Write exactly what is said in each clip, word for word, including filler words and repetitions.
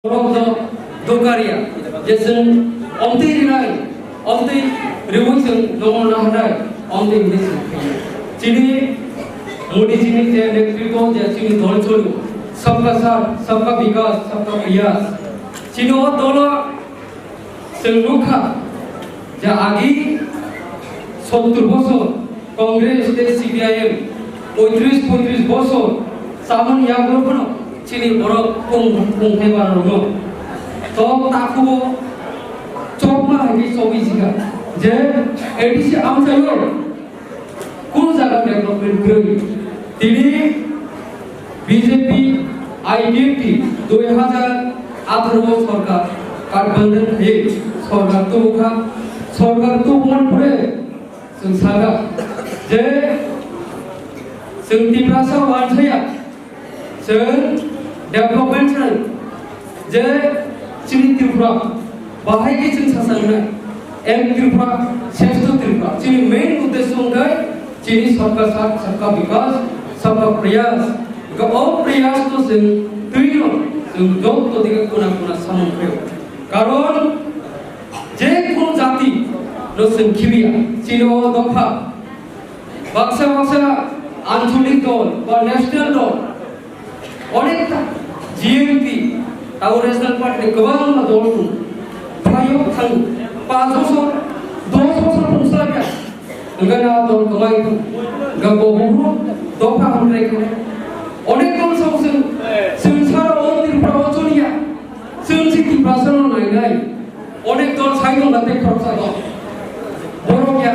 Borok do dokaria, je chwng omtwi rinai, omtwi riwi chwng nongno naharnai, omtwi hinwi chwng khainai. Chini Modi chini je netritwo je chini dol choli, sabka saath, sabka vikas, sabka prayas. Chini o dolo chwng nukha je agi sottur bosor Congress tei C P I M poitris poitris bosor chamani yagulo phano chini borok pung pung thai barokno. Tok takhubo chokma hai khe chobwi jikha je A D C amchaio kunu jaga development kwrwi. Tini B J P I P F T dui hajar atharo sorkar Gathbandhan hai sorkar tubukha, sorkar tubumani pore Chwng sakha je chwng Tiprasa wansaya, chwng development sanai, je chini Tripura bahai khe chwng sasangnai, Ek Tripura, Shreshtha Tripura. Chini main uddesho wngkha chini sabka saath, sabka vikas, sabka prayas. Hwnkhe o prayas no chwng twino chwng joto dike kuna kuna samung khaio. Karon je kunu jati no chwng khibiya, chini o dopha baksa baksa ancholik dol ba national dol, onekta G M P, tabo regional party ni kwbangma dol tongo. Phaio thang panch bosor, dos bosor pung salaiya, hwnkhe na dol kwmai thang, hwnkhe bo buphuru dopha hamkrai khe. Onek dol sao chwng, chwng sara o Tripura o choliya, chwng se Tiprasa no nainai. Onek dol sai tong da tei khoroksa dol. Borok ya,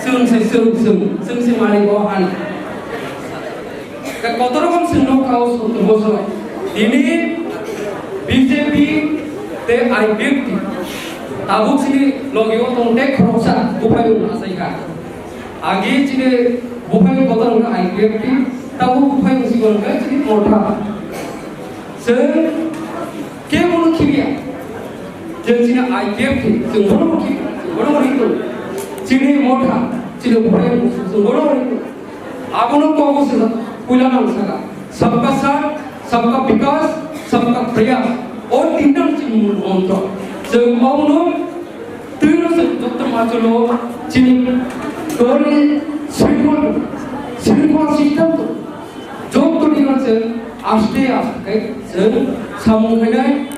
chwng se, chwng, chwng, chwng se malik o han. Ka kotor rokom chwng no kao sottor bosor. Tini B J P tei I P F T tabuk chini logi o tong tei khoroksa buphai rok asai kha. Agi chini buphai kotor wngkha I P F T, tabuk buphai wngsi wngkha chini Motha. Chwng kebono khibiya. Chwng chini I P F T, chwng bono khibiya. Bono rikto. Chini Motha, chini buphai chwng bono rikto. Abono kogo sila puila nang saka. Sabka saath, sabka vikas, sabka prayas. O tinta chini mul montro. Chwng obono twino chwng joto machulo chini doli srikol, srikol system to. Joto ni chwng aste aste khe chwng samung khainai,